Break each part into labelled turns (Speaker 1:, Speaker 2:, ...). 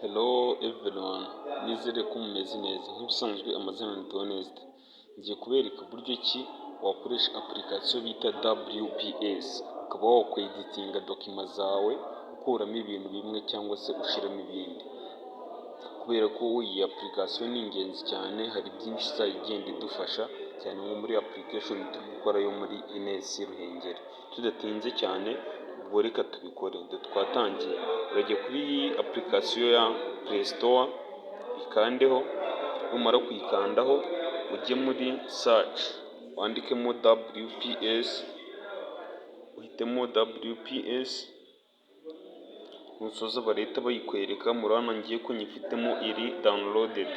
Speaker 1: Hello everyone, nizere ko mumeze neza. Nk'ibisanzwe amazina ni Theoneste. Ngiye kubereka uburyo ki wakoresha application bita WPS, ukaba wakweditinga document zawe ukuramo ibintu bimwe cyangwa se ushyiramo ibindi. Kubera ko iyi application ni ingenzi cyane, hari byinshi izajya igenda idufasha cyane nko muri application turi gukora yo muri Ines Ruhengeri. Tudatinze cyane, ubwo reka tubikore. Twatangiye. Urajya kuri application ya Play Store, ikandeho, numara kuyikandaho ujye muri search wandikemo WPS, uhitemo WPS, nusoza barahita bayikwereka. Murabona ngiye ko nyifitemo iri downloaded.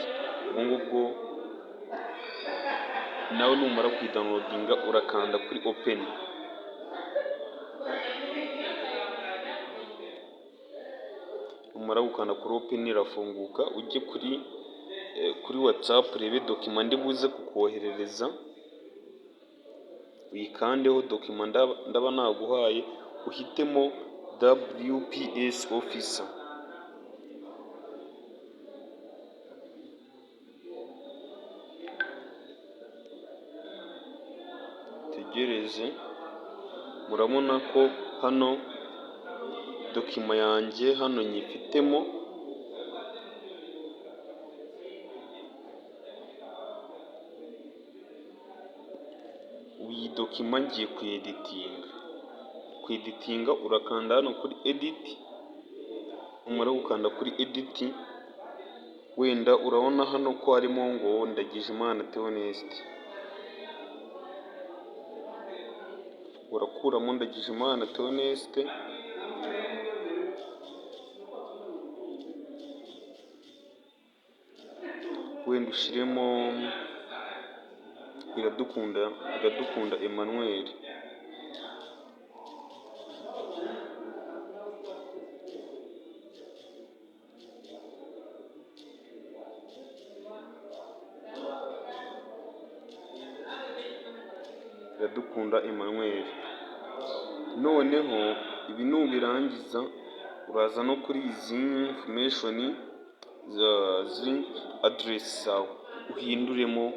Speaker 1: Ubwo ngubwo nawe numara kuyidownloadinga urakanda kuri open. Numara gukanda kuri open irafunguka, ujye kuri WhatsApp urebe document ndi buze kukoherereza, uyikandeho. Document ndaba naguhaye, uhitemo WPS Officer. Utegereze, murabona ko hano document yanjye hano nyifitemo. Iyi document ngiye kuyeditinga. Kuyeditinga urakanda hano kuri edit, numara gukanda kuri edit, wenda urabona hano ko harimo ngo Ndagijimana Theoneste. Urakuramo Ndagijimana Theoneste, wenda ushyiremo Iradukunda Emmanuel. Iradukunda Emmanuel. Noneho ibi nubirangiza uraza no kuri izi information ziri address zawe uhinduremo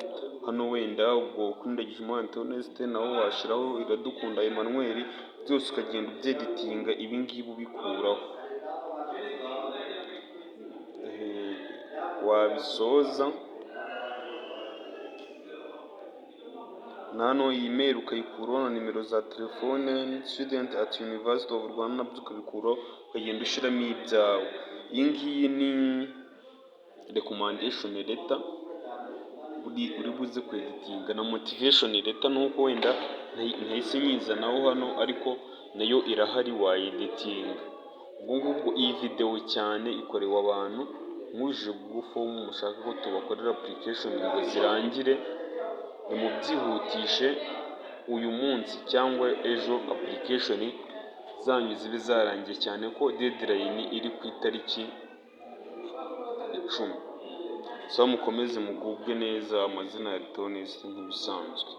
Speaker 1: hano, wenda ubwo kuri Ndagijimana Theoneste naho washyiraho Iradukunda Emmanuel, byose ukagenda ubyeditinga, ibi ngibi ubikuraho. Wabisoza na hano iyi mail ukayikuraho na nimero za telefone, student@University of Rwanda nabyo ukabikuraho, ukagenda ushyiramo ibyawe. Iyi ngiyi ni recommendation letter uri buze kweditinga na motivation letter, nuko wenda ntahise nyizanaho hano, ariko nayo irahari wayeditinga. Ubwo ngubwo iyi videwo cyane ikorewe abantu mwujuje Google Form, mushaka ko tubakorera application ngo zirangire, nimubyihutishe uyu munsi cyangwa ejo application zanyu zibe zarangiye, cyane ko deadline iri ku itariki 10. So mukomeze mugubwe neza, amazina ya Theoneste nk'ibisanzwe.